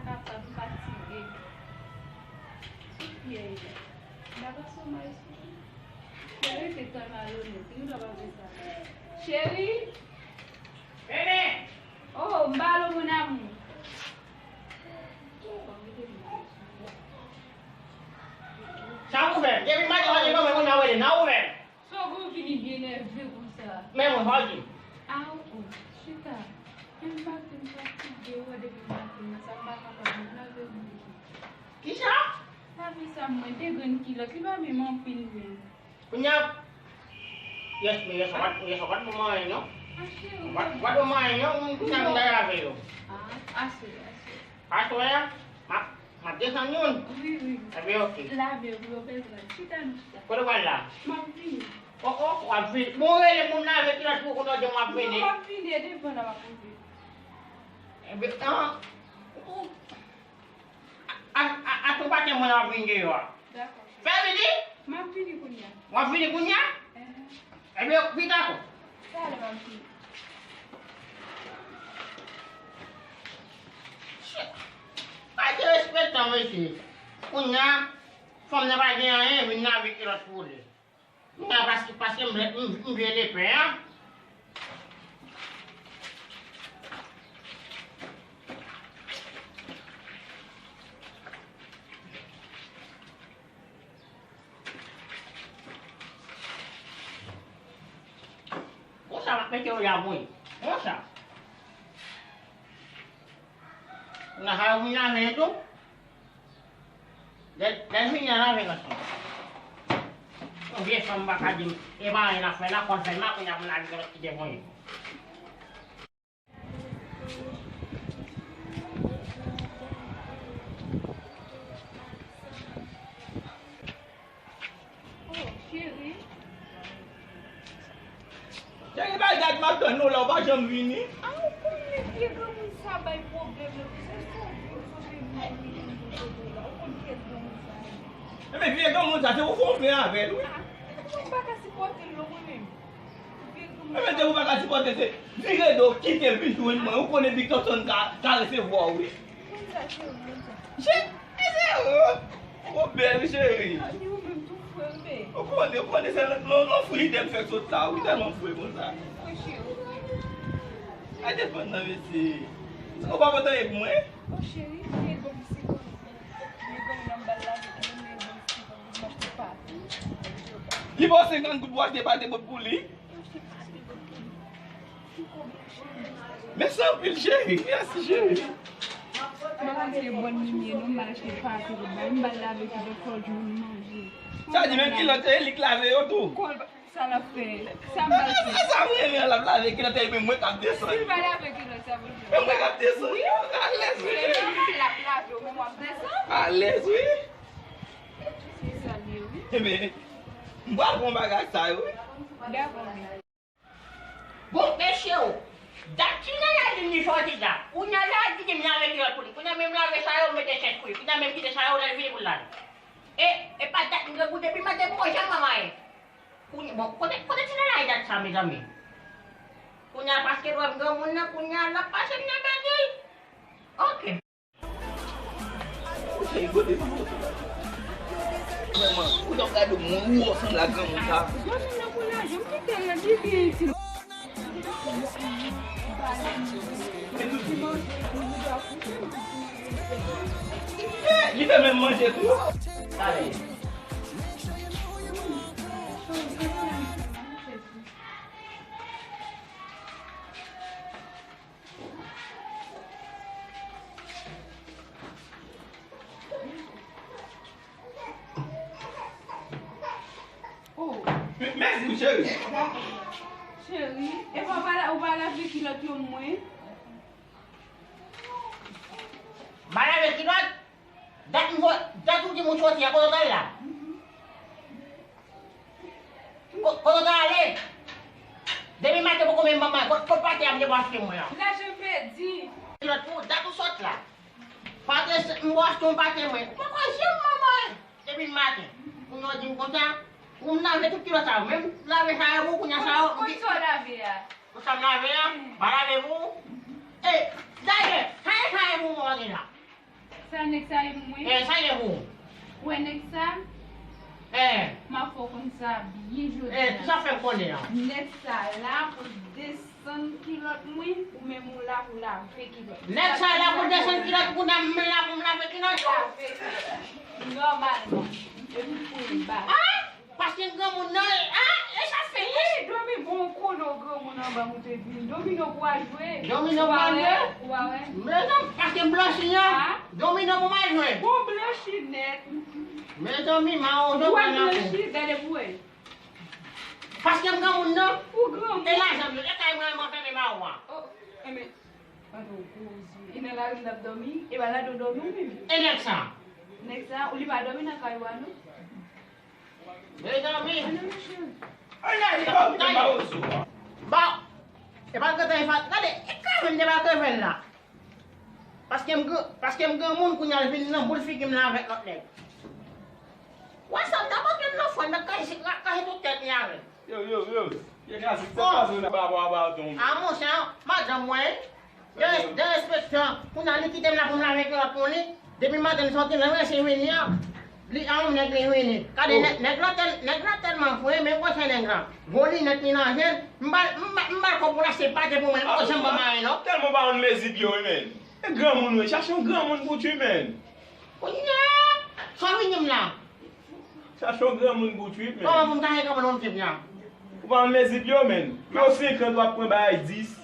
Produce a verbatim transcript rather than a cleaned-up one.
Kapab fatige. Tout pyè e la. Daba sou may sou. Mwen rete tan malonèt. Nou ta pa fè sa. Cheri! Bebe! Oh, m ba lo mon amour. Sa ou fè? Depi maten, maten, mwen, mwen, mwen, mwen, nan ou fè? Sa w gon vini byen nève konsa? Men mwen, sa w di? A, oh, oh, chita. Men maten, m fatige, wè, depi maten, nan sa m pa kapab, m lave m. Kisa? Lave sa mwen, de grenn kilòt, li pa menm anpil menm. Kounye a, yes, men yes, w pa, yes, w pa t bon manyen, non? A, cheri. W pa, w pa t bon manyen, non? Moun kounye a, moun ta lave yo. A, aswè, aswè. Aswè a, m ap, m ap desann youn. Wi, wi. Ebyen, oke. Lave pou yo bezwen. Chita, nou chita. Kote w pral la? M ap vini. Oh, oh, w ap vini. Bon, rele moun lave kilòt pou konnen w di m w ap vini. Non, m ap vini, e devan la m ap rive. Ebyen, an, a, a, a, a, tou paten mwen w ap vini deyò a. Dakò, cheri. Fè vini! M ap vini kounye a. W ap vini kounye a? Ehn. Ebyen, vit ankò. Talè m ap vini. Shit. Pa derespektan, mesye. Kounye a, fanm nan pa gen anyen, vin lave kilòt pou li. Kounye a, paske, paske m vle, m, m vle lepè, an. Konsa m ap mete yo la pou li. Konsa. Nan sa yo vin lave tou. Lè, lè l fini an lave l ansanm. Yon vye fanm pa ka di m, e pa anyen l ap fè la, kò l fè l mal, kounye a pou l lave kilòt kite pou li. Oh, cheri. Cheri, bay dat m ap tann ou la, ou pa janm vini. A, ou konnen vye granmoun sa bay pwoblèm nan, se sou ou m sonje m nan vini kote w la. Ou konn kiyès granmoun sa ye. Enben, vye granmoun sa, se ou fè yon pen avè l, wi. A, mwen pa ka sipòte l non, mwen menm. Vye granmoun sa. Enben, se ou pa ka sipòte, se vire do, kite l vin jwenn mwen. Ou konnen Victorson ka, ka resevwa w, wi. Konn sa, cheri, konn sa. Cheri, e se ou. Ou bèl, cheri. A, ni ou menm tou, frè m, be. Ou konnen, ou konnen, se nan, nan, nan fri ide m fèk sot la, wi, tèlman fre konsa. Frè cheri, ou bèl. A defann nan, mesye. Ou pa pote anyen pou mwen? O cheri, li bon pou sipòte. Li bon nan bal la, li bon pou sipòte, m achte pate. Li ba w senkant goud pou w achte pate bòt pou li? M achte pate bòt pou li. Men sa anpil, cheri. Mèsi, cheri. M pa konn se bòn li ye non, m al achte pate pou bay. M ba l lave kilòt, fò l jwenn manje. Sa di menm kilòt, se li k lave yo tou. Kò l, sa l ap fè? Sa m ba l fè? Sa, sa m renmen an, l ap lave kilòt, epi mwen k ap desann. Si l pa lave kilòt, sa pou l fè? Men mwen k ap desann. Wi. Alèz, wi, cheri. Se nòmal, l ap lave yo, men w ap desann. Alèz, wi. Se sa l ye, wi. Enben, m pral pran bagay sa yo, wi. Dakò, men. Bon, mesye o, dat ti nèg la di m li sòti la. Kounye a la, li di m lave kilòt pou li. Kounye a menm lave sa yo, m mete chèz pou li. Kounye a menm kite sa yo, lè l vini pou l lave. E, e pa dat m grangou depi maten poko janm manyen. Kounye, bon, kote, kote ti nèg la ye dat sa, mezanmi? Kounye a, paske l wè m granmoun nan, kounye a, l ap pase m nan bèdi. Oke. Ou cheri kote pou yo sou la. Vrèman, ou t ap gade moun ou wè sanble ak granmoun sa. Granmoun nan pou lajan, m kite l nan di byen itil. Li fè menm manje tou. Talè. Oh. Mèsi, cheri. Cheri, epa w pa la-, ou pa lave kilòt yo mwen? M pa lave kilòt? Dat m vo-, dat ou di m ou sòti a, kote w t al la? Ko-, kote w t al ale? Depi maten poko menm manman, kot, kot pate a m te bò achte mwen an? Lajan pèdi. Kilòt pou dat ou sòt la. Pate, m bò achte yon pate mwen. Ou poko janm manman. Depi maten. Kounye a w di m konsa, ou m lave tout kilòt sa yo. Menm lave sa yo pou kounye a sa yo. Konn sa w lave a? Konn sa m lave a? M pa lave pou ou. E, dayè, sa e sa e pou ou maten la. Sa nèg sa ye pou mwen. Eh, sa ye pou ou? Ou wè nèg sa? Eh. M ap fè w konn sa byen jodi a. Eh, kisa w fè m konnen an? Nèg sa la pou desann kilòt mwen, ou menm ou la pou lave kilòt. Nèg sa la pou desann kilòt, pou nan m la pou m lave kilòt. Lave kilòt. Nòmalman. E pou pou l ba. Ah! Paske m granmoun nan, ah, e sa fè. Wi, Domi, bon, ou konnen w granmoun anba moute vin. Domino pou al jwe. Domino pou al jwe? Ou pa wè? Mezanmi, paske m blanchi an. Ah? Domino pou m al jwe. Bon, blanchi nèt. Mezanmi, mawon, ou al blanchi, gade pou wè. Paske m granmoun nan. Ou granmoun. E lajan m yo, e kay mwen m anfèmen mawon an. Oh, enben, ann gwo zye. E nan lari l ap dòmi, e pa ladan w dòmi ou menm. E nèg sa? Nèg sa, ou li pa dòmi nan kay ou a, non? Mezanmi. Bon, e pa gentan e fat. Gade, e ka menm de pa gentan la. Paske m gran, paske m granmoun kounye a l vin nan boul figi m la avèk lòt nèg. Wè sa m ta manke m nan fwa, m ta kache, kache tout tèt li avè l. Yo, yo, yo. Ye kraze, se pa zon ba ba ba don. A monchè, madanm mwen, de, de respektan, kounye a li kite m la pou m lave kilòt pou li. Depi maten m sòti, lè m ranse vini an, li a yon nèg li vini. Gade, nèg, nèg lan tèl, nèg lan tèlman fre, men gwo se nèg lan. Gwo linèt li nan je l, m ba l, m ba, m ba l kòb pou l achte pate pou mwen, li poko janm ban m anyen non. Tèlman pa konn mezi pye w, men. E granmoun, wi, chache yon granmoun pou twi, men. Kounye a, sa w vini m la. Chache yon granmoun pou twi, men. Kòman pou m chache granmoun pou m twi la? Ou pa konn mezi pye w, men. Pye w senkant, w ap pran bagay dis.